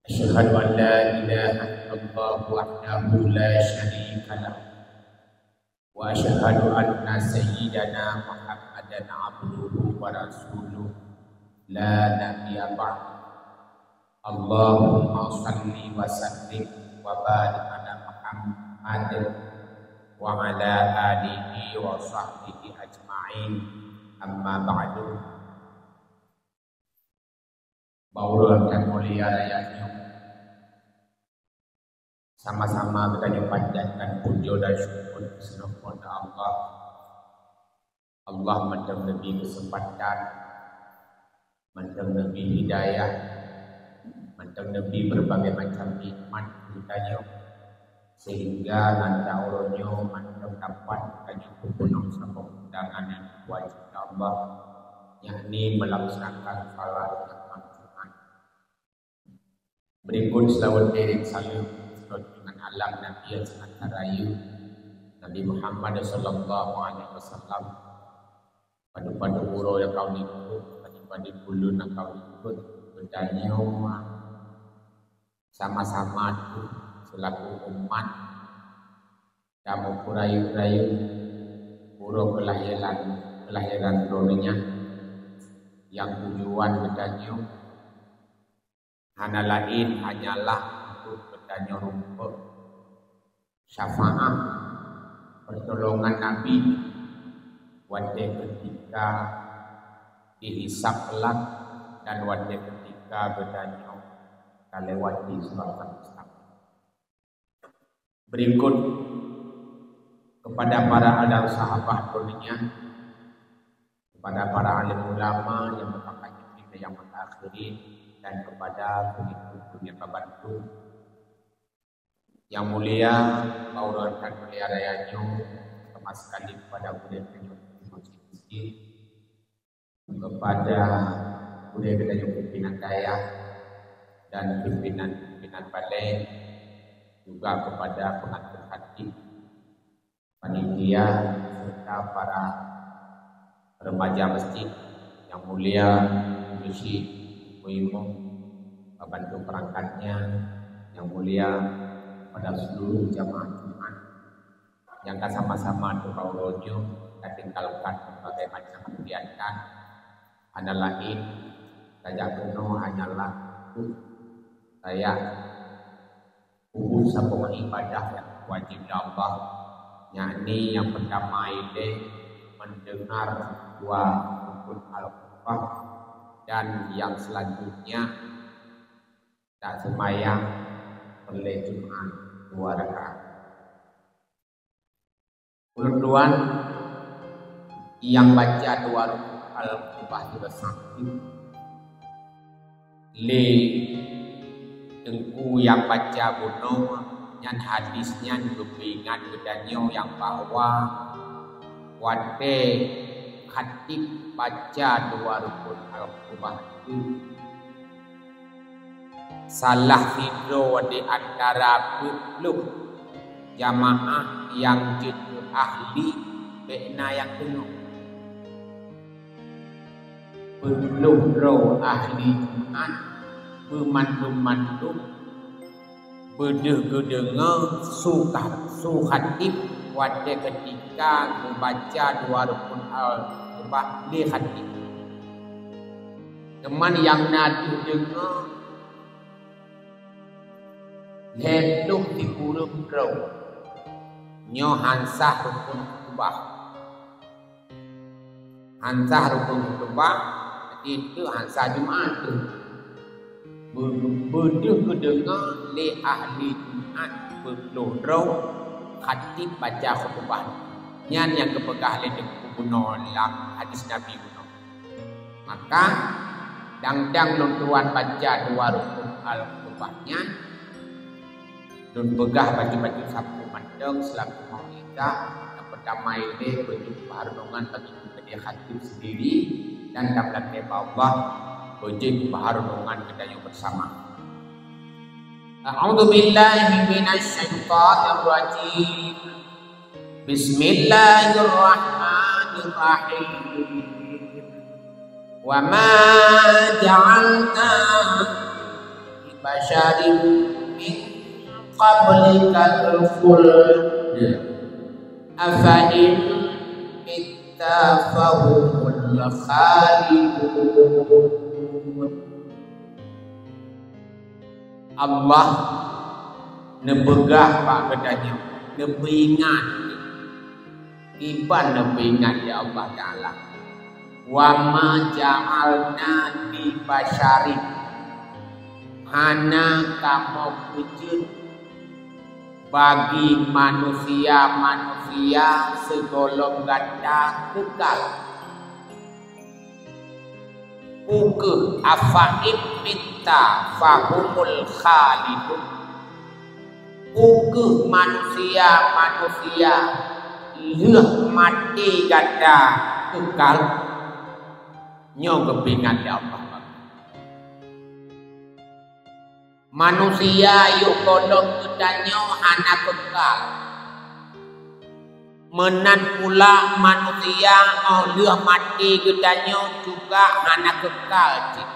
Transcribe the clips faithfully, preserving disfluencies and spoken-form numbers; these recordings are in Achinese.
Asyhadu an la ilaha illallah wahdahu la syarika lah. Wa asyhadu anna sayyidana Muhammadan abduhu wa rasuluh la nabiyya ba'dah. Allahumma shalli wa sallim wa barik ala Muhammad wa ala alihi wa sahbihi ajma'in. Amma ba'du. Bak uroe nyang mulia raya nyoe, sama-sama geutanyoe panjatkan pujoe dan syukur keu Allah. Allah mantong neubri keuseumpatan, mantong neubri hidayah, mantong neubri berbagai macam nikmat keu geutanyoe, sehingga ngon uroe nyoe mantong dapat geutanyoe peupeunoh saboh undangan nyang wajéb Allah, yakni melaksanakan salat malam Jumat. Berikut seulaweuet iréng saleuem keu junjungan alam Nabi nyang sangat rayeuk, Nabi Muhammad sallallahu alaihi wasallam. Padub-padub uroe nyang ka likot, padub-padub buleuen nyang ka likot, geutanyoe sama-sama teuh seulaku umat ka meupeurayeuk-rayeuk uroe keulahiran, keulahiran droeneuh nyan, nyang tujuan geutanyoe hana laén hanyalah untuk geutanyoe rumpok syafaat, pertolongan Nabi watée keutika dihisab kelak dan watée keutika geutanyoe talewati siratal mustaqim. Berikut kepada para alim sahabat dunia, kepada para alim ulama yang mutaqaddimin dan yang mutaakhirin, dan kepada pengikut dunia kabantu yang mulia, bak uroe nyang mulia raya nyoe, sama sekali kepada gurée tanyoe di masjid-masjid, kepada gurée geutanyoe pimpinan dayah dan pimpinan-pimpinan balai, juga kepada pengantin khatib, panitia, serta para remaja masjid yang mulia, Abu Rashid, Ibu Imum, pembantu perangkatnya, yang mulia kepada seluruh jamaah Jumat. Nyang ka sama-sama teuh bak uroe nyoe, ka tinggalkan berbagai macam kegiatan, hana laén tajak keunoe hanyalah untuk tajak peubuet saboh ibadah nyang wajéb lé Allah, yakni nyang peutama ilée mendengar dua rukun al-khutbah, dan nyang selanjutnya taseumayang peureulée Jumat dua rakaat. Ulôn tuan nyang baca dua rukun al-khutbah sibeusah lé teungku nyang baca bunoe nyan, hadis nyan geupeuingat geutanyoe nyang bahwa watée khatib baca dua rukun al-khutbah nyan, salah sidroe di antara peuet ploh jamaah nyang jeuet keu ahli bék na nyang teungoh. Peuet ploh droe ahli Jumat, beumandum-mandum beudeuh geudeungoe su ka-, su khatib watée keutika geubaca dua rukun al-khutbah lé khatib. Teuma nyang na deuh deungoe lhée ploh sikureueng droe. Nyoe han sah rukun khutbah. Han sah rukun khutbah, jadi itu han sah Jumat tu. Be-, beudeuh geudeungoe lé ahli Jumat peuet ploh droe khatib baca khutbah. Nyan nyang geupeugah lé Teungku bunoe lam hadis Nabi bunoe. Maka, dang-dang lôn tuan baca dua rukun al-khutbah nyan, lôn peugah bacut-bacut sapeue mantong seulaku mau'izah, nyang peutama ilée beujeuet keuhareumongan bagi geutanyoe khatib seundiri, dan lam lakée bak Allah beujeuet keuhareumongan geutanyoe beusama. A'udzubillahi minasyaitonirrajim. Bismillahirrahmanirrahim. Wa ma ja'alna basyarin min qablikal khuld, afa in mitta fahumul khalidun. Allah neupeugah bak geutanyoe, neupeuingat, kiban neupeuingat lé Allah Taala, "Wa ma ja'alna li basyarin," hana kamoe peujeuet bagi manusia-manusia sigohlom gata keukal. Peu kheueh, afa in mitta fahumul khalidun? Peu kheueh manusia-manusia lheueh maté gata keukal? Nyoe geupeuingat lé Allah. Manusia yoh gohlom geutanyoe hana keukal. Meunan pula manusia óh lheueh maté geutanyoe juga hana keukal cit.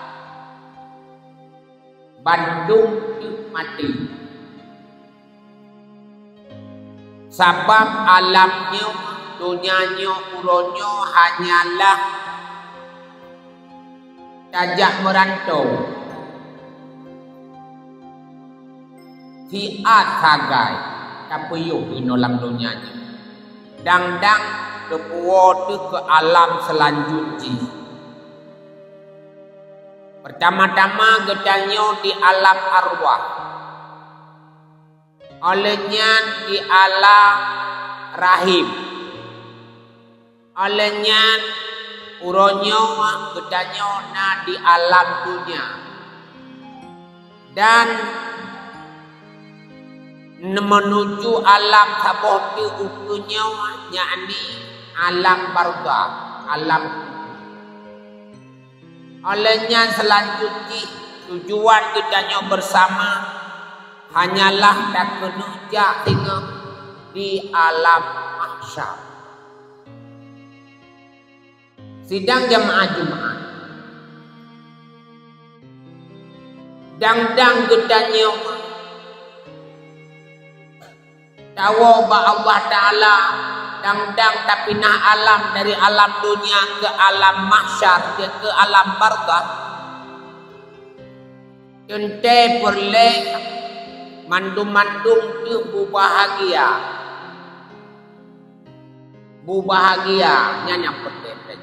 Bandum teuk maté. Sabab alam nyoe, donya nyoe, uroe nyoe hanyalah tajak meuranto. Siat sagai tapeuyôh inoe lam donya nyoe. Dang-dang teupuwoe teuh keu alam seulanjut jih. Peurtama-tama geutanyoe di alam arwah. Óh lheueh nyan di alam rahim. Óh lheueh nyan uroe nyoe geutanyoe na di alam donya. Dan meunuju alam saboh teuk ukeue nyoe, yakni alam barzakh, alam Óh lheueh nyan seulanjut jih tujuan geutanyoe beusama hanyalah takeuneuk jak singoh di alam mahsyar. Sidang jamaah Jumat, dang-dang geutanyoe tawoe bak Allah Taala, dang-dang tapinah alam dari alam donya keu alam mahsyar, keu alam barzakh, teuntée peureulée mandum-mandum teuh bubahgia. Bubahgia nyan nyang peureulée.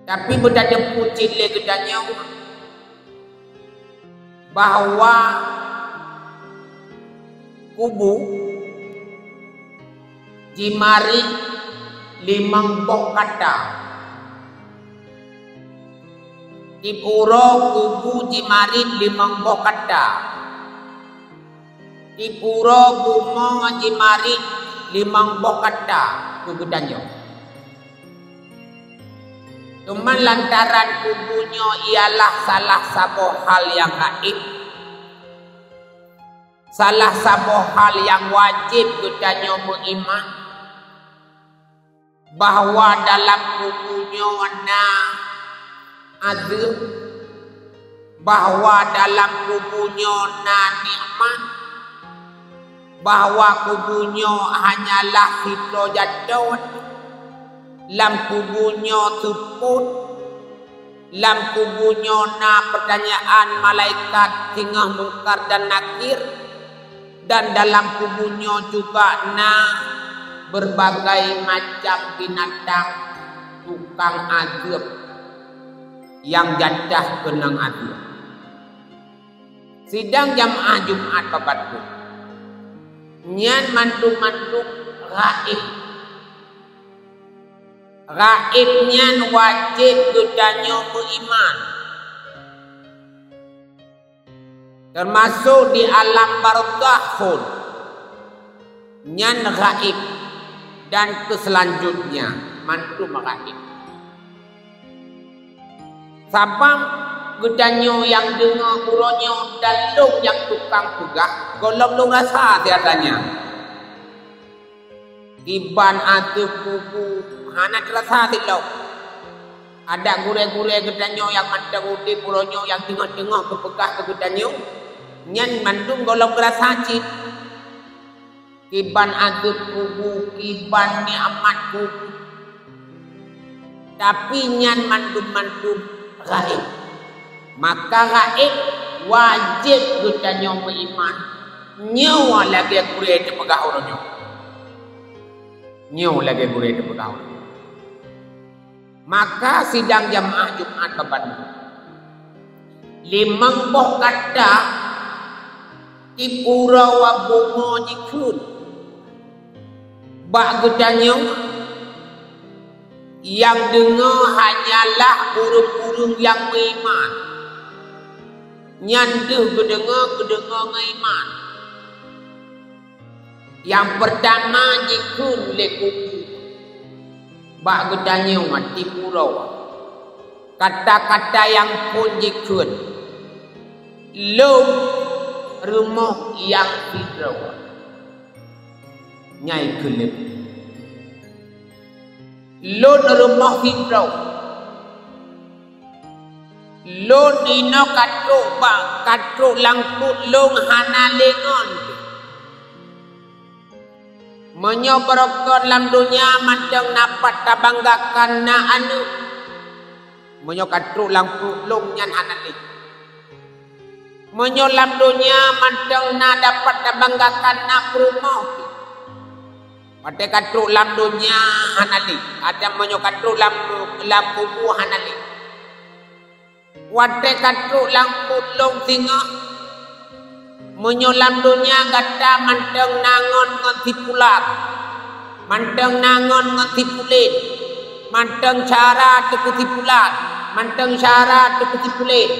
Tapi beutateupeue cit lé geutanyoe, bahwa kubu jimarit limong boh kata. Tiep uroe kubu jimarit limong boh kata. Tiep uroe bumoe jimarit limong boh kata keu geutanyoe. Teuma lantaran kubu nyoe ialah salah saboh hal nyang gaéb, salah saboh hal nyang wajéb geutanyoe meuiman, bahwa dalam kubu nyoe na azeueb, bahwa dalam kubu nyoe na nikmat, bahwa kubu nyoe hanyalah sidroe jaton, lam kubu nyoe seupôt, lam kubu nyoe na peutanyaan malaikat singoh Mungkar dan Nakir, dan dalam kubu nyoe juga na beurbagai macam binatang tukang azeueb nyang jatah keunong azeueb. Sidang jamaah Jumat babacut, nyan mandum-mandum gaéb. Gaéb nyan wajéb geutanyoe meuiman, teumasok di alam barzakh phon. Nyan gaéb, dan keu seulanjutnya mandum gaéb. Sabab geutanyoe nyang deungoe uroe nyoe dan lôn nyang tukang peugah, gohlom lôn rasa siat nyan. Kiban ateueh kubu hana teurasa sidroe. Adak gurée-gurée geutanyoe nyang mantong udeb uroe nyoe nyang teungoh-teungoh geupeugah keu geutanyoe, nyan mandum gohlom geurasa cit. Kiban azeub kubu, kiban nikmat kubu. Tapi nyan mandum-mandum gaéb. Maka gaéb wajéb geutanyoe meuiman. Nyoe lagée gurée teupeugah uroe nyoe. Nyoe lagée gurée teupeugah uroe nyoe. Maka sidang jamaah Jumat babandum, limong boh kata tieb uroe bumoe jikheun bak geutanyoe, nyang deungoe hanyalah ureuëng-ureuëng nyang meuiman. Nyan deuh geudeungoe, geudeungoe ngon iman. Nyang peurtama jikheun lé kubu bak geutanyoe tieb uroe. Kata-kata nyang phon jikheun, "Lôn rumoh nyang sidroe." Nyan keuh lé kubu. "Lôn rumoh sidroe." Lôn inoe ka trok bak, ka trok lam pruet lôn hana lé ngon. Meunyoe beureukat lam donya mantong na pat tabanggakan na aneuëk, meunyoe ka trok lam pruet lôn nyan hana lé. Meunyoe lam donya mantong na dapat tabanggakan na peurumoh, watée ka trok lam donya hana lé, atawa meunyoe ka trok lam, lam kubu hana lé. Watée ka trok lam pruet lôn singoh, meunyoe lam donya gata mantong na ngon, ngon sipulat, mantong na ngon, ngon sipulen, mantong syara teupeu sipulat, mantong syara teupeu sipulen,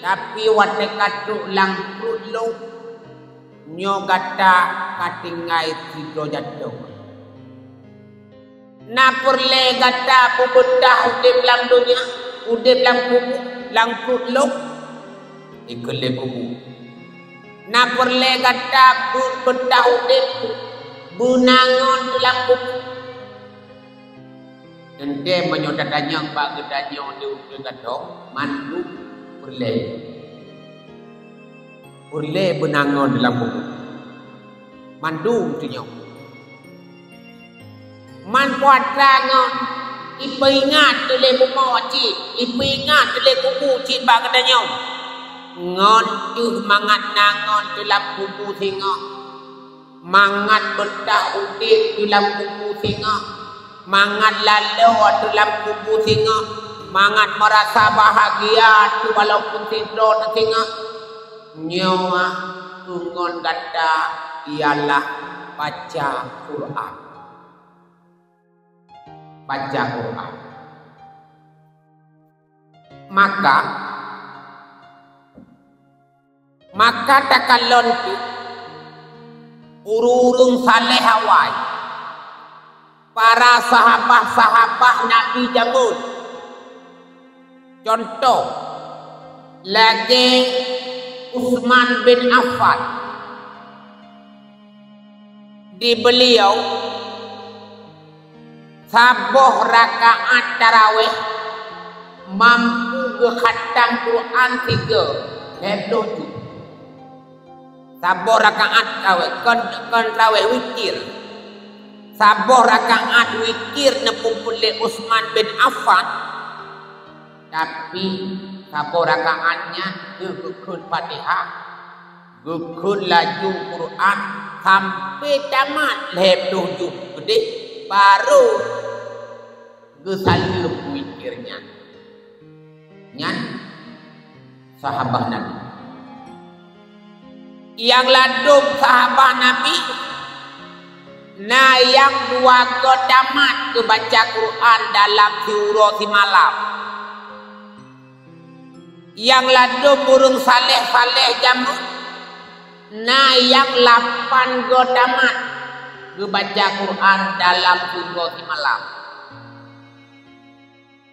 tapi watée ka trok lam pruet lôn, nyoe gata ka tinggai sidroe jaroe. Na peureulée gata beubeutah udeb lam donya, udeb lam kubu, lam pruet lôn? Ikheun lé kubu. Na peureulée gata beubeutah udeb beunangon lam kubu? Teuntée meunyoe tatanyong bak geutanyoe di ureuëng gadôh, mandum peureulée. Peureulée beunangon lam kubu. Mandum tunyok. Man puasa ngon ipeuingat teuh lé bumoe cit, ipeuingat teuh lé kubu cit bak geutanyoe. Ngon teuh mangat na ngon teuh lam kubu singoh. Mangat beutah udeb teuh lam kubu singoh. Mangat laloe teuh lam kubu singoh. Mangat meurasa bahagia teuh walaupun sidroe teuh singoh. Nyoe keu ngon gata ialah baca Quran. Baca Quran. Maka, maka takalon pih ureuëng-ureuëng saleh awai, para sahabat-sahabat Nabi jameun. Contoh, lagée Utsman bin Affan. Di beliau, saboh rakaat tarawéh mampu geukhatam Quran sigoe, lhée ploh juz. Saboh rakaat tarawéh, kon, kon tarawéh, witir. Saboh rakaat witir neupeubuet lé Utsman bin Affan, tapi saboh rakaat nyan geukheun Fatihah, geukheun laju Quran sampai tamat lhée ploh juz keudeh, barô geusaleuem witir nyan. Nyan sahabat Nabi. Nyang ladôm sahabat Nabi, na nyang dua goe tamat geubaca Quran dalam siuroe simalam. Nyang ladôm ureuëng saleh-saleh jameun, na nyang lapan goe tamat geubaca Quran dalam siuroe simalam.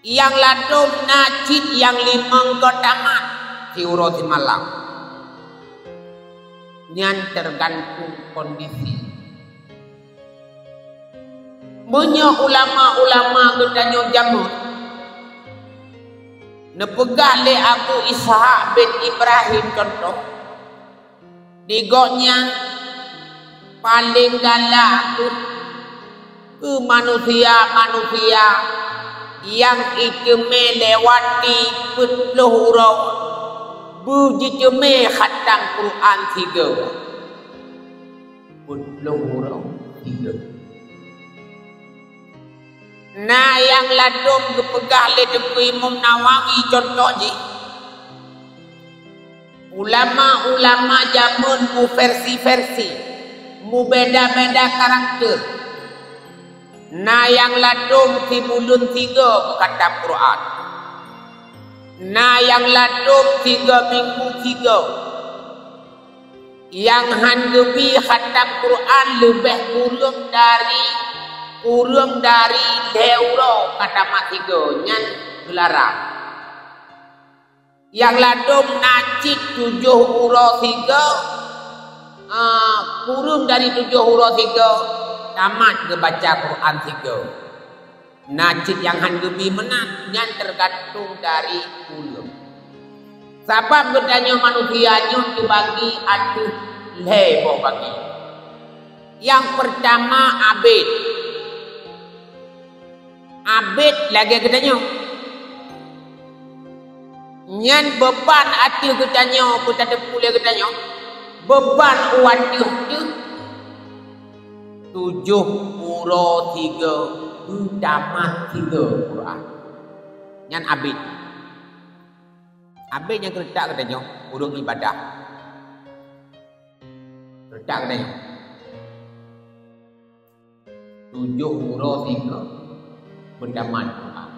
Nyang ladôm na cit nyang limong goe tamat siuroe simalam. Nyan teugantung kondisi. Meunyoe ulama-ulama geutanyoe jameun, Neupeugah lé Abu Ishaq bin Ibrahim contoh, di gobnyan paleng galak kheueh keu manusia-manusia nyang iteumé lewati peuet ploh uroe beujiteumé khatam Quran sigoe. Peuet ploh uroe sigoe. Na nyang ladôm geupeugah lé Teungku Imam Nawawi contoh jih, ulama-ulama jameun muversi-versi, mubeda-beda karakter. Na nyang ladôm sibuleuen sigoe geukhatam Quran. Na nyang ladôm sigoe minggu sigoe. Nyang han geubi khatam Quran leubeh kureueng dari, kureueng dari lhée uroe ka tamat sigoe, nyan geularang. Nyang ladôm na cit tujoh uroe sigoe, ah, kureueng dari tujoh uroe sigoe tamat geubaca Quran sigoe. Na cit nyang han geubi meunan, nyan teugantung dari ureuëng. Sabab geutanyoe manusia nyoe teubagi ateueh lhée boh bagi. Nyang peurtama abét. Abét lagée geutanyoe. Nyan beuban ateueh geutanyoe, peue tateupeue lé geutanyoe. Beuban u ateueh teuh tujoh uroe sigoe, beutamat sigoe Quran. Nyan abét. Abét nyang keureutak geutanyoe, ureuëng ibadah. Keureutak geutanyoe. Tujoh uroe sigoe beutamat Quran.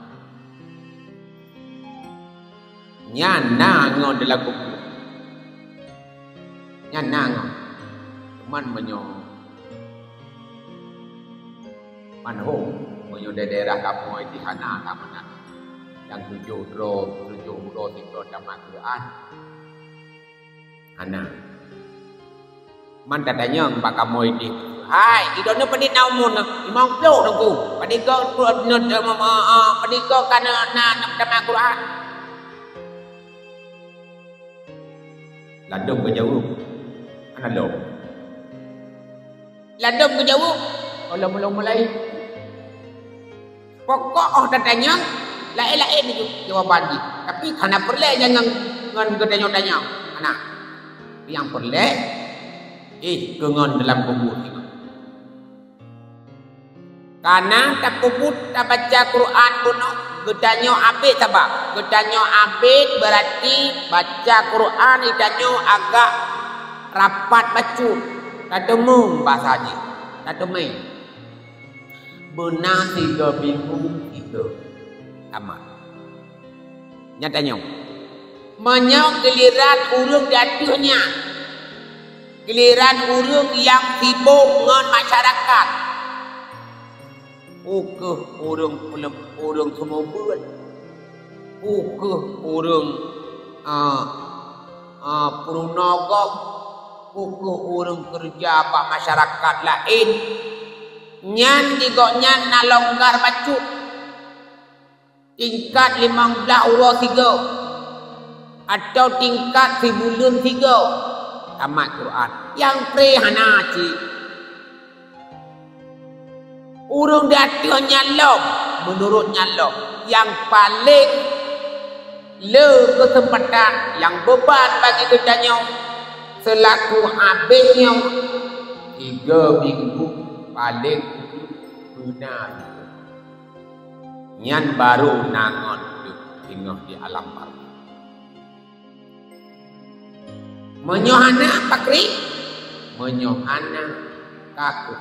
Nyan na ngon dalam kubu. Nyan na ngon. Cuman meunyoe manhom, meunyoe di daerah kamoe di hana ka meunan. Nyang tujoh droe, tujoh uroe sigoe tamat Quran. Hana. Man tatanyong bak kamoe deh, "Hai, droeneuh padit na umu neuh?" "Limong ploh, Teungku." "Padit goe, padit goe ka na, na, na tamat Quran?" Ladôm geujaweueb, "Hana lom." Ladôm geujaweueb, "Oh, lom, lom mulai." Pokok 'oh tatanyong, laén-laén ju-, jawaban jih. Tapi hana peureulée nyan ngon, ngon geutanyoe tanyong. Hana. Nyang peureulée, eh, keu ngon dalam kubu nyoe. Kana tapeubuet tabaca Quran bunoe, geutanyoe abét sabab. Geutanyoe abét beurati baca Quran geutanyoe agak rapat bacut. Tateumeung basa jih. Tateumé. Beuna sigoe minggu sigoe tamat. Nyan tanyong. Meunyoe giliran ureuëng di ateueh nyan, giliran ureuëng nyang sibok ngon masyarakat, peu kheueh ureuëng peulem-, ureuëng seumeubeuet, peu kheueh ureuëng, a, a, peurunoe gob, peu kheueh ureuëng keureuja bak masyarakat laén, nyan di gobnyan na longgar bacut. Tingkat limong blaih uroe sigoe, atawa tingkat sibuleuen sigoe tamat Quran. Nyang pré hana cit. Ureuëng di ateueh nyan lom, meunurot nyan lom, nyang paleng le keuseumpatan, nyang beuban bagi geutanyoe seulaku abét nyoe, tiga minggu paleng beuna. Nyan barô na ngon teuk singoh di alam barzakh. Meunyoe hana pakri, meunyoe hana kaku,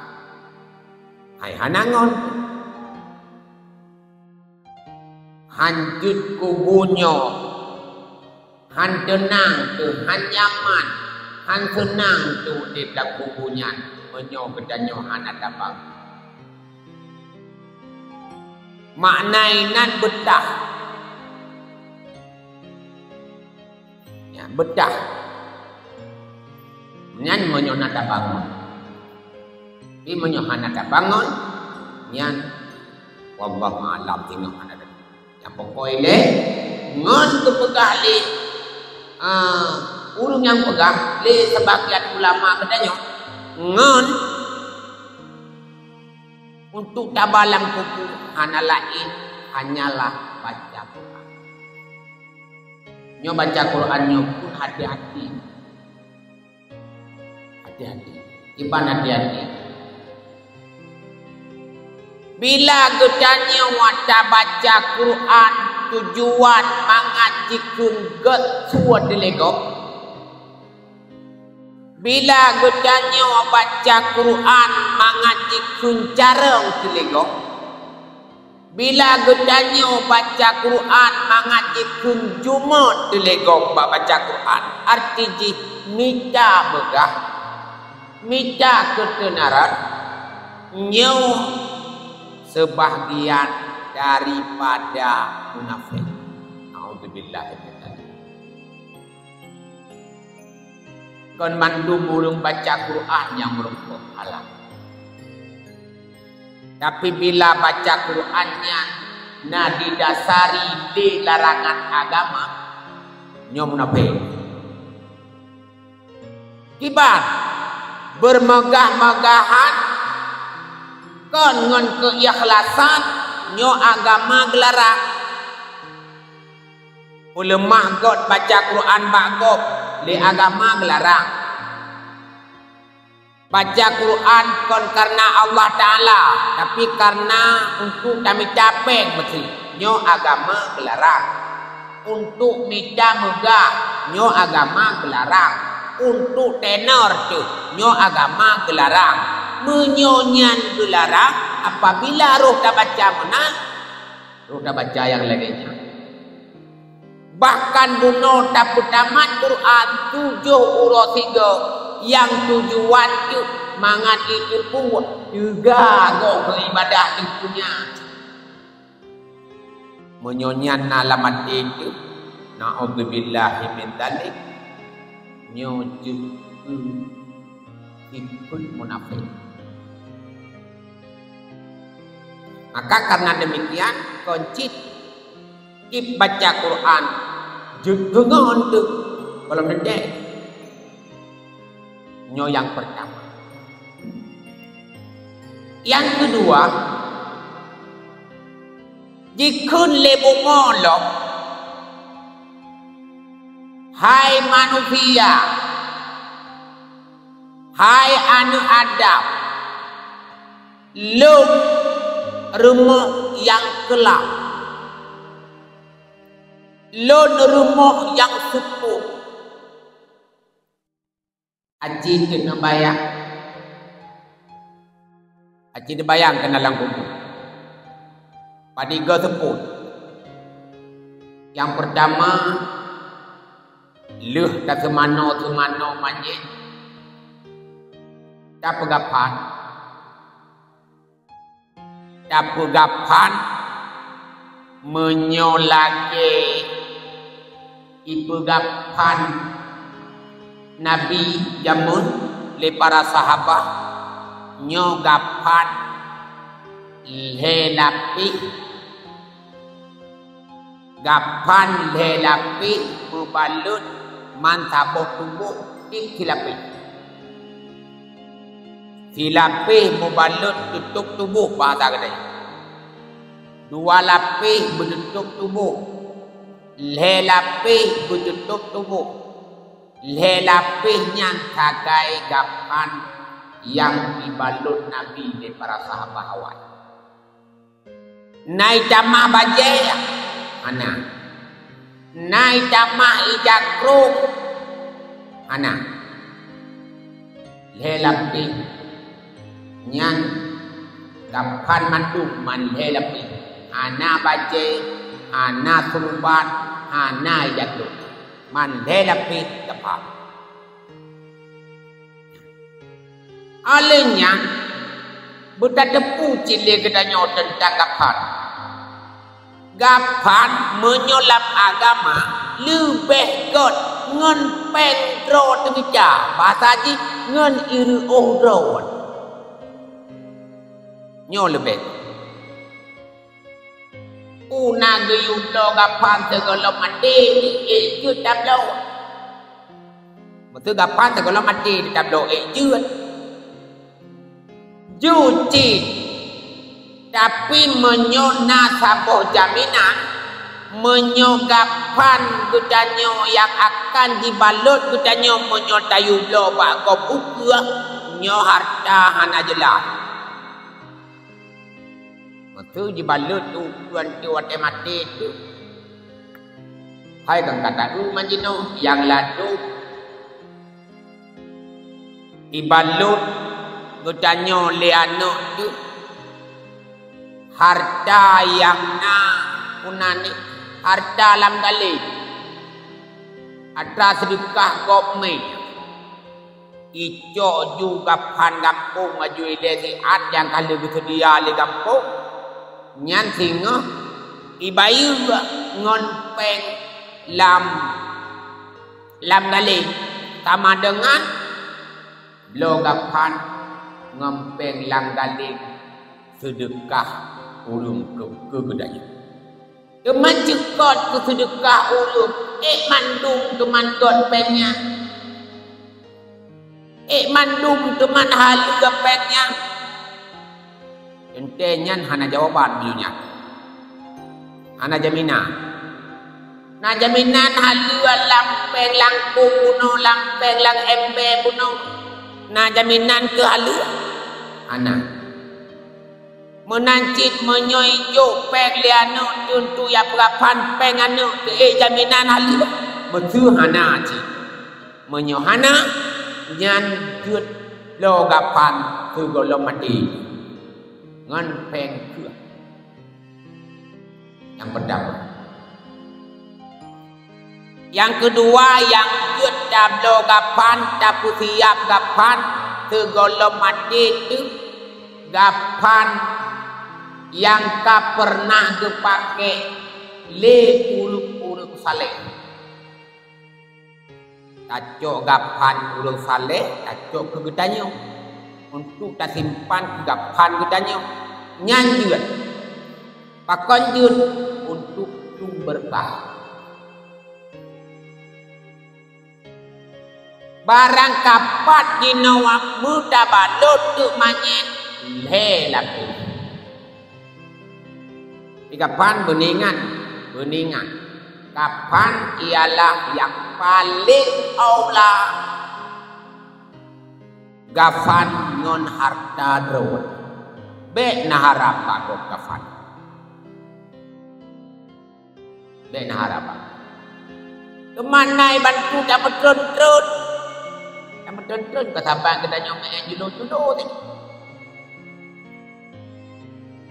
hai hana ngon. Han jeuet kubu nyoe. Han teunang teuh, han nyaman, han seunang teuh udeb lam kubu nyan, meunyoe geutanyoe hana tabang. Makna inan beutah. Ya, beutah. Nyan meunyoe na tabangon. Tapi meunyoe hana tabangon, nyan wallahu a'lam, singoh hana tabangon. Nyang pokok ilée, Ngon geupeugah lé, ah, ureuëng nyang peugah lé sebagian ulama geutanyoe, ngon untuk taba lam kubu hana laén hanyalah baca Quran. Nyoe baca Quran nyoe pun hati-hati. Hati-hati. Kiban hati-hati. Bila geutanyoe tabaca Quran tujuan mangat jikheun gét sue teuleugok, bila geutanyoe baca Quran mangat jikheun carông teuleugok, bila geutanyoe baca Quran mangat jikheun jumôt teuleugok bak baca Quran, arti jih mita meugah, mita keuteunaran, nyoe sebahagian daripada munafék. Naudzubillah min dzalik. Kon mandum ureuëng baca Quran nyang meureumpok halal. Tapi bila baca Quran nyan na didasari lé larangan agama, nyoe munafék. Kiban, beumegah-megahan kon ngon keuikhlasan, nyoe agama geularang. Peuleumah göt baca Quran bak gob, lé agama geularang. Baca Quran kon kareuna Allah Taala, tapi kareuna untuk tamita péng meusi, nyoe agama geularang. Untuk mita meugah, nyoe agama geularang. Untuk tenor teuh, nyoe agama geularang. Meunyoe nyan geularang, apabila roh tabaca meunan, roh tabaca nyang lagée nyan. Bahkan bunoe tapeutamat Quran tujoh uroe sigoe nyang tujuan jih mangat jiteupeue teuga gob keu ibadah di dunia. Meunyoe nyan na lam até teuh, naudzubillahi min dzalik, nyoe jeuet keu sifeuet munafék. Maka karena demikian, kon cit Tieb baca Quran jeuet keu ngon teuh gohlom teuntée. Nyoe nyang peurtama. Nyang keudua, jikheun lé bumoe lom, "Hai manusia, hai aneuëk Adam, lôn rumoh nyang keulam." Lôn rumoh nyang seupôt. Aci teuh neubayang. Aci neubayang keunan lam kubu. Padub goe seupôt. Nyang peurtama, lheueh taseumanoe-seumanoe manyét, tapeugah phan. Tapeugah phan, meunyoe lagée ipeugah phan Nabi jameun lé para sahabat, nyoe gaphan lhée lapéh. Gaphan lhée lapéh meubalot man saboh tuboh tieb silapéh. Silapéh meubalot teutôb tuboh bahasa geutanyoe. Dua lapéh beuteutôb tuboh. Lhée lapéh beuteutôb tuboh. Lhée lapéh nyan sagai gaphan nyang ibalot Nabi lé para sahabat awai. Na itamah bajée? Hana. Na itamah ija krông? Hana. Lhée lapéh nyan gaphan mandum man lhée lapéh. Hana bajée, hana seurumbat, hana ija krông. Man lhée lapéh gaphan. Óh lheueh nyan, beutateupeue cit lé geutanyoe teuntang gaphan. Gaphan meunyoe lam agama leubeh gét ngon péng droe teumita, bahasa jih ngon ireuôh droe. Nyoe leubeh. Peue na geuyue bloe gaphan sigohlom maté, ék jeuet tabloe. Meuseu gaphan sigohlom maté tabloe ék jeuet. Jeuet cit. Tapi meunyoe na saboh jaminan, meunyoe gaphan geutanyoe nyang akan jibalot geutanyoe meunyoe tayue bloe bak gob ukeue, nyoe hareuta hana jeulaih. Meuseu jibalot ukeue watée maté teuh. Hai kan kata u manjinoe nyang ladôm ibalot geutanyoe lé aneuëk teuh hareuta nyang na, peue nan nyan, hareuta lam galeng, atra seudeukah gob mè. Icok ju gaphan gampông aju ilée siat nyang ka lheueh geuseudia lé gampông, nyan singoh ibayeue ngon péng lam, lam galeng, sama deungon bloe gaphan ngon péng lam galeng seudeukah ureuëng keu, keu geutanyoe. Teuma ceukot keu seudeukah ureuëng, ék mandum teuma göt péng nyan. Ék mandum teuma haleue péng nyan. Teuntée nyan hana jawaban meunyoe nyan. Hana jaminan. Na jaminan haleue lam péng langkông bunoe, lam péng lam ember bunoe. Na jaminan keu haleue? Hana. Meunan cit meunyoe ijok péng lé aneuëk teuntu ya peugaphan péng aneuëk keu ék jaminan haleue? Meuseu hana cit. Meunyoe hana, nyan jeuet bloe gaphan sigohlom maté ngon péng kheueh. Nyang peurtama. Nyang keudua, nyang jeuet tabloe gaphan, tapeusiab gaphan sigohlom maté teuh, gaphan nyang ka peureunah geupakék lé ureuëng-ureuëng saleh. Tacok gaphan ureuëng saleh, tacok keu geutanyoe, untuk tasimpan keu gaphan geutanyoe. Nyan jeuet. Pakon jeuet? Untuk sumber bah. Barang kapat jinoe meudabalot teuk manyét lhée lapéh. Di gaphan beuningat, beuningat. Gaphan ialah nyang paleng aula. Gaphan ngon hareuta droe. Bék na harab bak gob gaphan. Bék na harab. Teuma na bantu tameutreun-treun. Tameutreun-treun ka saban geutanyoe meu'en julo-julo tadi.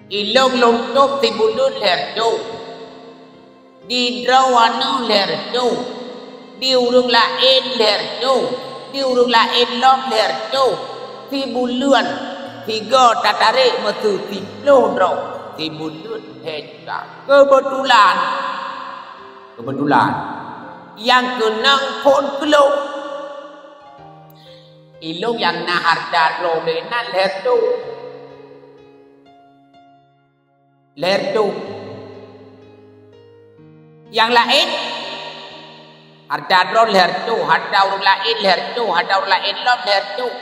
Ilong lôn tôb sibuleuen lhée reutôh. Di droe aneuëk lhée reutôh. Di ureuëng laén lhée reutôh. Di ureuëng laén lom lhée reutôh. Sibuleuen sigoe tatarek meuseu siploh droe. Sibuleuen lhée juta. Keubeutulan, keubeutulan, nyang keunong phon keu lôn. Ilong nyang na hareuta droe lé nan lhée reutôh. Lhée reutôh. Nyang laén, hareuta droe lhée reutôh, hareuta ureuëng laén lhée reutôh, hareuta ureuëng laén lom lhée reutôh.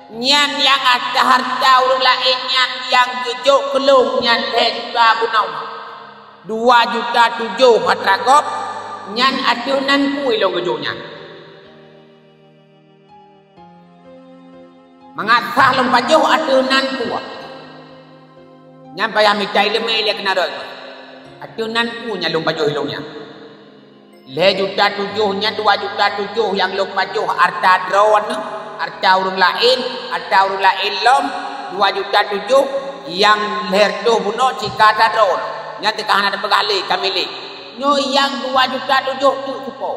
Nyan nyang atra hareuta ureuëng laén nyan nyang geujok keu lôn nyan lhée juta bunoe. Dua juta tujoh atra gob, nyan ateueh nan peue lôn geujok nyan. Mangat sah lôn pajoh ateueh nan peue. Nyan payah mita iéleumé lé keunaroe. Ateueh nan peue nyang lôn pajoh ilong nyan. Lhée juta tujoh nyan, dua juta tujoh nyang lôn pajoh hareuta droeneuh, hareuta ureuëng laén, hareuta ureuëng laén lom, dua juta tujoh nyang lhée reutôh bunoe cit ka atra droeneuh. Nyan teuka hana tapeugah lé ka milék. Nyoe nyang dua juta tujoh teuk cupo.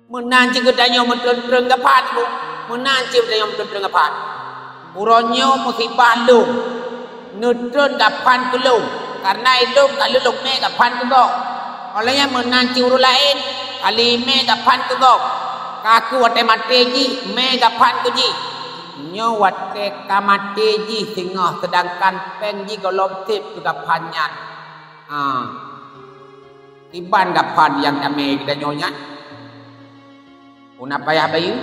Meunan cit geutanyoe meutreun-treun gaphan, Bu. Meunan cit geutanyoe meutreun-treun gaphan. Uroe nyoe musibah lôn, neutreun gaphan keu lôn, kareuna ilôn ka lheueh lôn mè gaphan keu gob. Óh lheueh nyan meunan cit ureuëng laén, ka lheueh mè gaphan keu gob. Ka keuh watée maté jih, mè gaphan keu jih. Nyoe watée ka maté jih singoh, seudangkan péng jih gohlom sép keu gaphan nyan. Ah, kiban gaphan nyang tamé geutanyoe nyan. Peue na payah bayeue,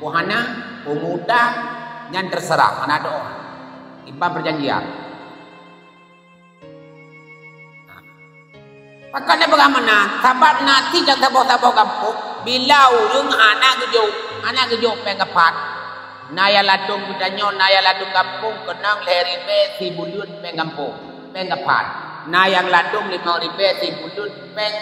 peue hana, peue meu-utang, nyan teuseurah, hana doa. Kiban peujanjian. Pakon na peugah meunan? Sabab na cit nyang saboh-saboh gampông, bila ureueng hana geujok, hana geujok péng gaphan. Na nyang ladôm geutanyoe, na nyang ladôm gampông, keunong lhèe ribèe sibuleuen péng gampông, péng gaphan. Na nyang ladôm limong ribèe sibuleuen péng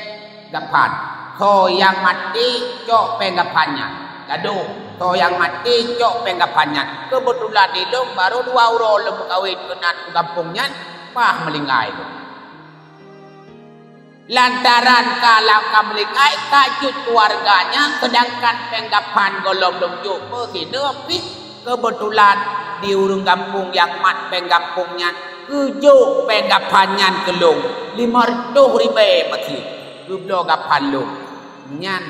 gaphan. Soe nyang maté cok péng gaphan nyan. Ladôm, soe nyang maté cok péng gaphan nyan. Keubeutulan di lôn barô dua uroe lôn meukawen keunan u gampông nyan, bah meulinggai lôn. Lantaran ka lam ka meulinggai, ka jeuet keuluwarga nyan, seudangkan péng gaphan gohlom lôn jok meusineuk pih. Keubeutulan di ureueng gampông nyang mat péng gampông nyan geujok péng gaphan nyan keu lôn limong reutôh ribèe meusineuk, geubloe gaphan lôn. Nyan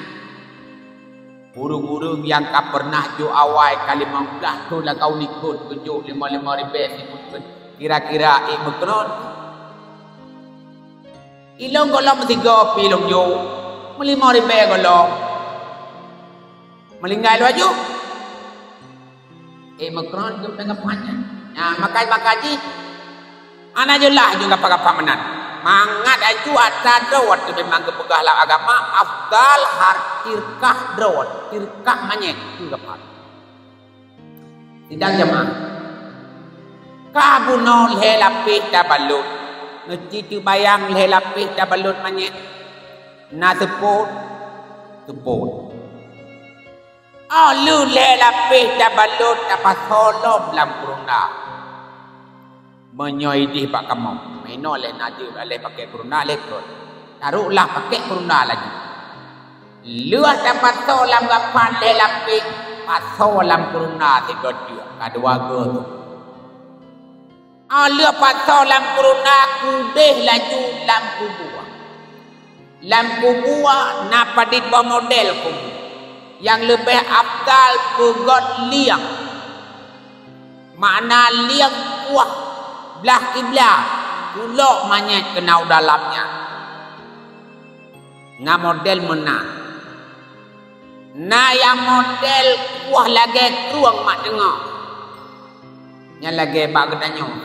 ureueng-ureueng nyang ka peureunah jok awai ka limong blaih thôn lam likot geujok limong-limong ribèe sibuleuen, kira-kira ék meukeunon. Ilôn gohlom meusigoe pih lôn jok, meulimong ribèe gohlom. Meulinggai lôn jok. Ék meukeunon jok péng gaphan nyan. Nyan, makai-makai jih. Hana jeulaih jok gaphan-gaphan meunan. Mangat aju atra droe teuh memang geupeugah lam agama, afdal har tirkah droe, tirkah manyét keu gaphan. Sidang jamaah. Ka bunoe lhèe lapéh tabalot. Neuci teubayang lhèe lapéh tabalot manyét. Na seupôt, seupôt. Óh lheueh lhèe lapéh tabalot tapasoe lom lam kurunda. Meunyoe idéh bak kamoe, meunoe lé na jeuet lé pakèk kurunda lé kon. Taroklah pakèk kurunda laju. Lheueh tapasoe lam gaphan lhèe lapéh, pasoe lam kurunda sigoe teuk, ka dua goe tu. Óh lheueh pasoe lam kurunda, keudéh laju lam kubua. Lam kubua na padit boh model kubua. Nyang leubeh afdal peugöt lieng. Makna lieng kuah blah kiblat, kulok manyét keunoe u dalam nyan. Na model meunan. Na nyang model kuah lagèe krueng mak teungoh. Nyan lagèe bak geutanyoe.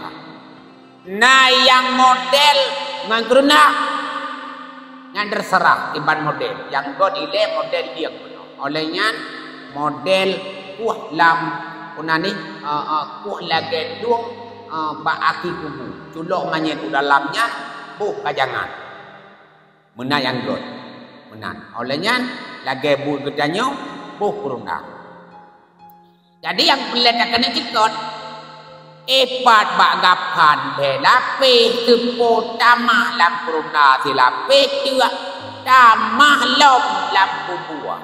Na nyang model ngon keureuna, nyan teuseurah kiban model. Nyang göt ilèe model lieng bunoe. Óh lheueh nyan model kuah lam, peue nan nyan, eh, eh, kuah lagèe lueng, eh, bak aki kubu. Culok manyét u dalam nyan, boh pajangan. Meunan nyang göt. Meunan. Óh lheueh nyan lagèe buet geutanyoe, boh keureuna. Jadi nyang peureulèe takeuneuk cukôt, ipat bak gaphan lhèe lapéh, seupôt tamah lam keureuna silapéh teuk, tamah lom lam kubua,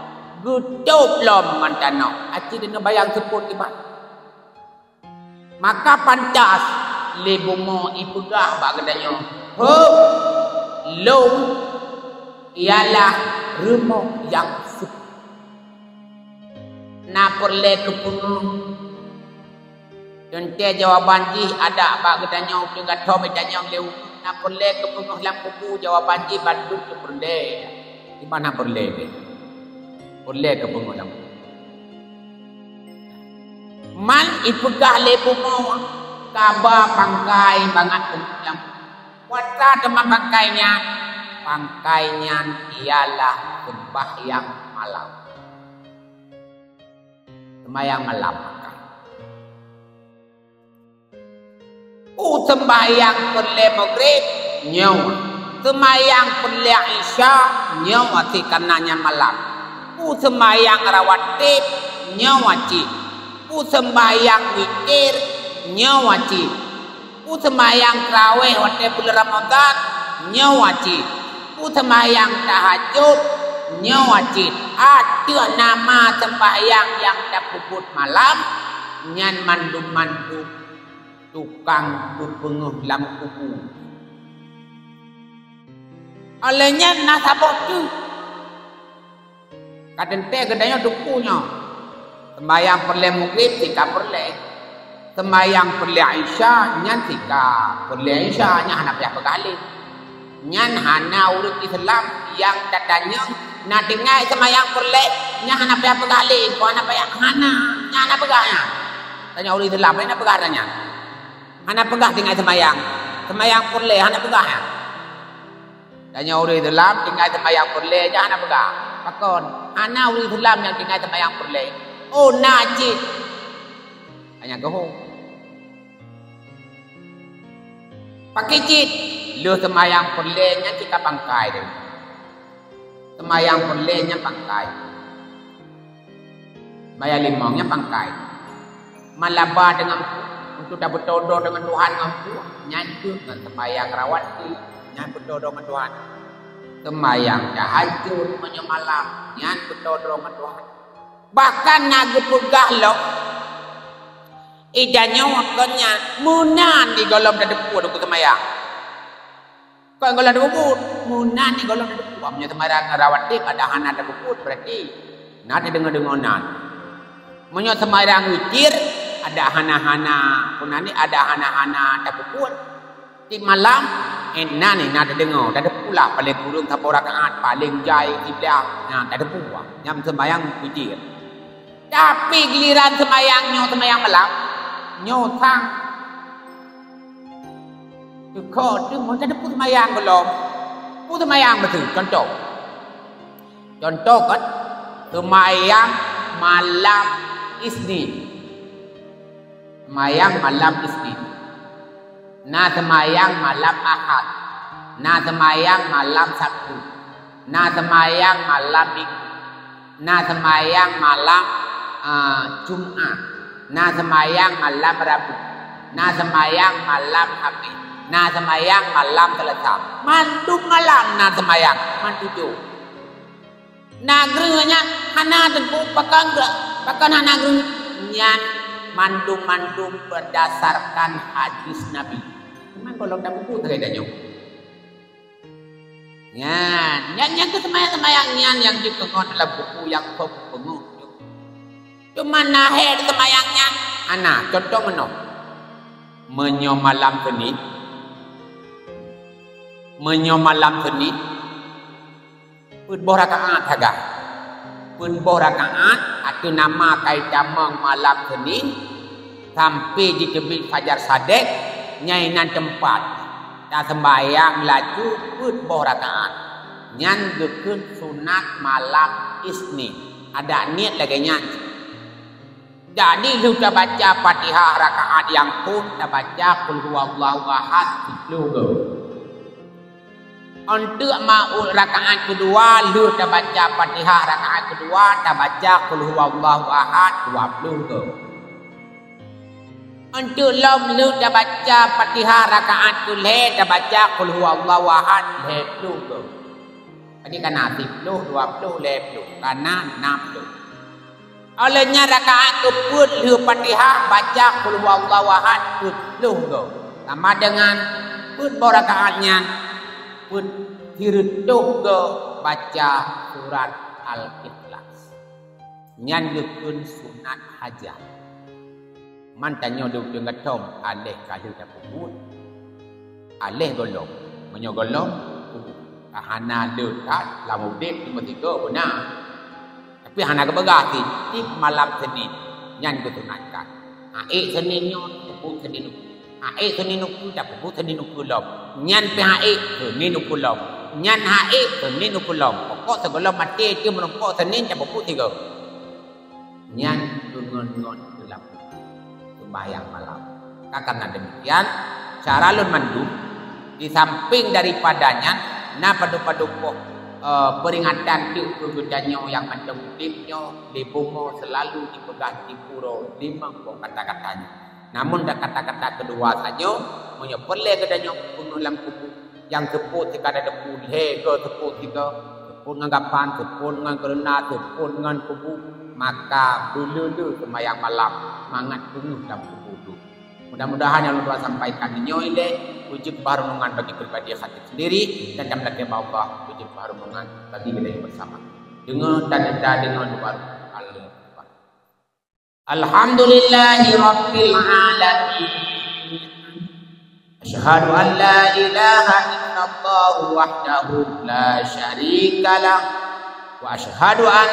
geutôb lom ngon tanoh. Aci deungon bayang seupôt ipat. Maka pantas lé bumoe ipeugah bak geutanyoe, "Heup, lôn ialah rumoh nyang seuh." Na peureulèe keupeungeut. Teuntèe jawaban jih adak bak geutanyoe, peue nyang ka thom geutanyoe lé, na peureulèe keupeungeut lam kubu, jawaban jih bandum teupeureulee. Di mana peureulèe? Peureulèe keupeungeut lam kubu. Man ipeugah lé bumoe kaba pangkai mangat peungeut lam kubu. Kuasa teuma pangkai nyan, pangkai nyan ialah seumbahyang malam. Seumbahyang malam pangkai. Peue seumbahyang peureulèe Maghrib nyoe, seumbahyang peureulèe Isya nyoe, até kareuna nyan malam. Peue seumbahyang rawatib nyoe cit. Peue seumbahyang witir nyoe cit. Peue seumbahyang traweh watèe buleuen Ramadhan nyoe cit. Peue seumbahyang tahajud nyoe cit. Ateueh nama seumbahyang nyang tapeubuet malam, nyan mandum-mandum tukang peupeungeut lam kubu. Óh lheueh nyan na saboh teuk. Ka teuntèe geutanyoe teupeu nyoe. Seumbahyang peureulèe Maghrib sika peureulèe. Seumbahyang peureulèe Isya nyan sika peureulèe Isya, nyan hana payah peugah lé. Nyan hana ureuëng Islam nyang tatanyong na tinggai seumayang peureulée, nyan hana payah peugah lé, hana payah, hana, nyan hana peugah nyan. Tanyoe ureuëng Islam, hana peugah nyan. Hana peugah tinggai seumayang, seumayang peureulée, hana peugah nyan. Tanyoe ureuëng Islam tinggai seumayang peureulée, nyan hana peugah. Pakon? Hana ureuëng Islam nyang tinggai seumayang peureulée. Oh, na cit. Hanya geuhong. Pakri cit, lheueh seumayang peureulée nyan cit ka pangkai deh. Seumayang peureulée nyan pangkai. Seumayang limong nyan pangkai. Malaba deungon untuk tabeutodroe deungon Tuhan ngon peue, nyan kheueh ngon seumayang rawatib, nyan beutodroe ngon Tuhan. Seumayang tahajud meunyoe malam, nyan beutodroe ngon Tuhan. Bahkan na geupeugah lom, i tanyoe kon nyan meunan di gohlom tateupeue teungku seumayang. Kon gohlom tateupeue, meunan di gohlom tateupeue. Meunyoe seumayang rawatib ada hana tateupeue, berarti na tadeungoe-deungoe nan. Meunyoe seumayang witir ada hana-hana, peunan ni ada hana-hana tateupeue. Tiep malam, eh, na ni, na tadeungoe, tateupeue lah, paléng kureueng saboh rakaat, paléng jai siblah, na tateupeue. Nyang seumayang witir. Tapi giliran seumayang nyoe, seumayang malam, nyoe sang. Teuka teuma tateupeue seumayang gohlom. Peue seumayang beutôi, contoh. Contoh kan, seumayang malam Isnin. Seumayang malam Isnin. Na seumayang malam Ahad. Na seumayang malam Sabtu. Na seumayang malam Minggu. Na seumayang malam, ah, Jumat. Na seumayang malam Rabu. Na seumayang malam Khamis. Na seumayang malam Selasa. Mandum malam na seumayang. Man tujoh. Na greuh nyan hana teungku, pakon greuh, pakon hana greuh? Nyan mandum-mandum berdasarkan hadis Nabi. Memang gohlom tateupeue sagai tanyoe. Nyan, nyan, nyan keuh seumayang-seumayang nyan nyang jikeungon dalam buku nyang peungeuh. Cuma na hai seumayang nyan, hana, contoh meunoe. Meunyoe malam Senin, meunyoe malam Senin, peuet boh rakaat sagai. Peuet boh rakaat ateueh nama kai tamong malam Senin sampai jiteubiet fajar sadek, nyan inan teumpat taseumbayang laju peuet boh rakaat. Nyan geukheun sunat malam Isnin. Adak niet lagée nyan. Jadi lheueh tabaca Fatihah rakaat nyang phon, tabaca Qul Huwallahu Ahad siplôh goe. Eunteuk ma-, rakaat keudua lheueh tabaca Fatihah rakaat keudua, tabaca Qul Huwallahu Ahad dua plôh goe. Eunteuk lom lheueh tabaca Fatihah rakaat keulhée, tabaca Qul Huwallahu Ahad lhée plôh goe. Jadi kana siplôh, dua plôh, lhée plôh, kana nam plôh. Óh lheueh nyan rakaat keupeuet lheueh Fatihah baca Qul Huwallahu Ahad peuet plôh goe. Sama dengan peuet boh rakaat nyan peuet sireutôh goe baca surat Al-Ikhlas. Nyan geukheun sunat hajat. Man tanyoe di ureueng gatom, aléh ka lheueh tapeubuet, aléh gohlom. Meunyoe gohlom, ka hana le that lam udeb teuma tiga beuna. Tapi hana geupeugah tiep-tiep malam Senin nyan geusunatkan. Ha ék Senin nyoe, tapeubuet Senin ukeue. Ha ék Senin ukeue, tapeubuet Senin ukeue lom. Nyan pih ha ék Senin ukeue lom. Nyan ha ék Senin ukeue lom. Pokok sigohlom maté teuh meurumpok Senin tapeubuet sigoe. Nyan deungon ngon teulam seumbahyang malam. Ka karena demikian, cara lôn mandum, di samping daripada nyan, na padub-padub poh, eh, peringatan teuk keu geutanyoe nyang mantong udeb nyoe, lé bumoe seulalu jipeugah jipuroe limong boh kata-kata nyoe. Namun, dan kata-kata keudua tanyoe, meunyoe peureulée geutanyoe peungeuh lam kubu, nyang seupôt sigoe tateupeue lhée goe seupôt sigoe, seupôt ngon gapan, seupôt ngon keureuna, seupôt ngon kubu, maka beuleu-leu seumayang malam mangat peungeuh lam kubu tu. Mudah-mudahan nyang lôn tuan sampaikan nyoe ilée beujeuet bak renungan bagi pribadi hati sendiri dan dalam hati Allah beujeuet bak renungan bagi kita bersama. Deungoe dan deungoe luar. Alhamdulillahirabbil alamin. أشهد أن لا إله إلا الله وحده لا شريك له، وأشهد أن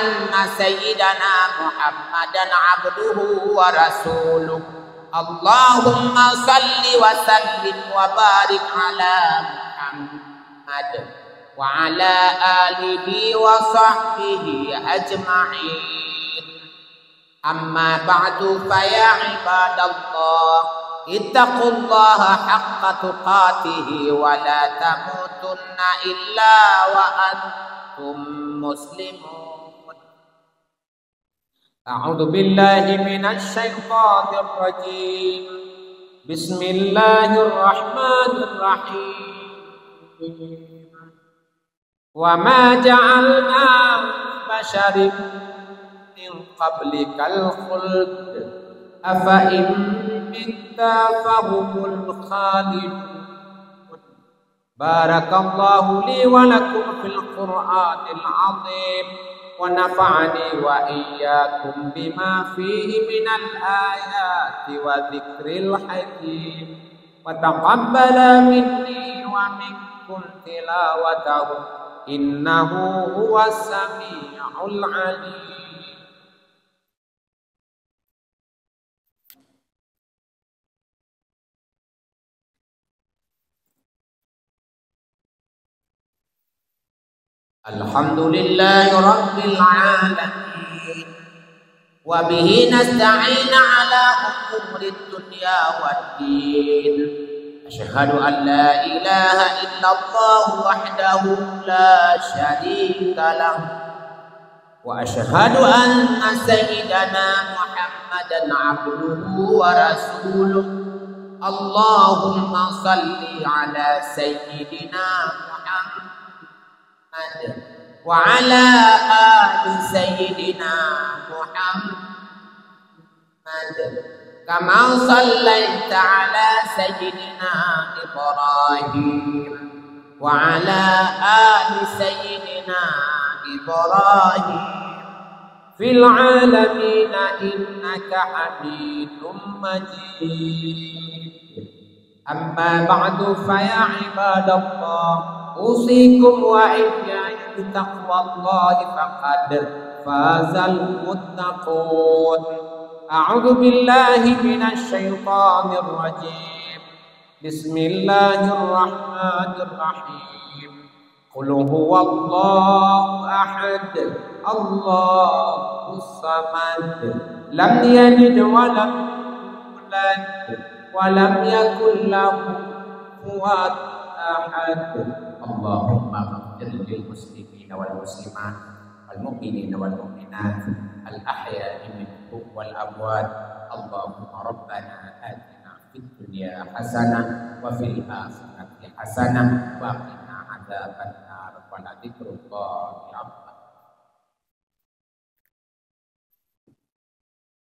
سيدنا محمدا عبده ورسوله. اللهم صل وسلم وبارك على محمد وعلى آله وصحبه أجمعين. أما بعد، فيا عباد الله، اتقوا الله حق تقاته ولا تموتن إلا وأنتم مسلمون. أعوذ بالله من الشيطان الرجيم. بسم الله الرحمن الرحيم. وما جعلنا لبشر من قبلك الخلد أفإن مت فهم الخالدون. بارك الله لي ولكم في القرآن العظيم، ونفعني وإياكم بما فيه من الآيات وذكر الحكيم، وتقبل مني ومنكم تلاوته، إنه هو السميع العليم. الحمد لله رب العالمين، وبه نستعين على أمور الدنيا والدين. أشهد أن لا إله إلا الله وحده لا شريك له، وأشهد أن سيدنا محمدا عبده ورسوله. اللهم صل على سيدنا محمد وعلى آل سيدنا محمد محمد، كما صليت على سيدنا إبراهيم وعلى آل سيدنا إبراهيم في العالمين إنك حميد مجيد. أما بعد، فيا عباد الله، أوصيكم وإياي بتقوى الله، فقد فاز المتقون. أعوذ بالله من الشيطان الرجيم. بسم الله الرحمن الرحيم. قل هو الله أحد، الله الصمد، لم يلد ولم يولد، ولم يكن له كفوا أحد. اللهم اغفر للمسلمين والمسلمات، والمؤمنين والمؤمنات، الأحياء منهم والأموات. اللهم ربنا آتنا في الدنيا حسنة وفي الآخرة حسنة وقنا عذاب النار. ولذكر الله